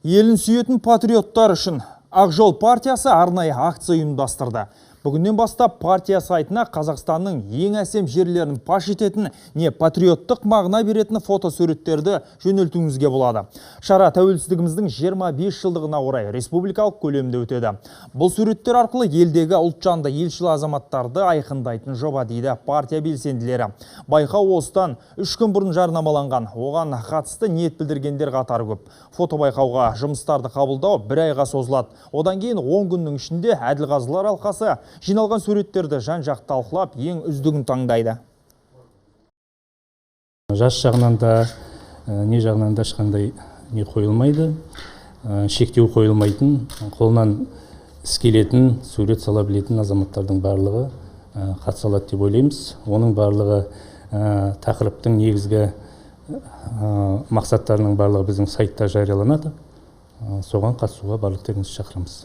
Елін сүйетін патриоттар үшін Ақ жол партиясы арнайы акция ұйымдастырды. Бүгіннен бастап партия сайтына Қазақстанның ең әсем жерлерін паш ететін, не патриоттық мағына беретін фотосуреттерді жөнелтуіңізге болады. Шара тәуелсіздігіміздің 25 жылдығына орай республикалық көлемде өтеді. Бұл суреттер арқылы елдегі ұлтжанды елшіл азаматтарды айқындайтын жоба, дейді партия белсенділері. Байқау осыдан 3 күн бұрын жарнамаланған. Оған қатысты ниет білдіргендер қатары көп. Фото байқауға жұмыстарды қабылдау бір айға созылады. Одан кейін 10 күннің ішінде әділқазылар алқасы жиналған суреттерді жан-жақты талқылап, ең үздігін таңдайды. Жас жағынан да, не жағынан да ешқандай не қойылмайды, шектеу қойылмайтын, қолынан іс келетін, сурет сала білетін азаматтардың барлығы қатыса алады деп ойлаймыз. Оның барлығы тақырыптың негізгі мақсаттарының барлығы біздің сайтта жарияланады. Соған қатысуға барлықтарыңызды шақырамыз.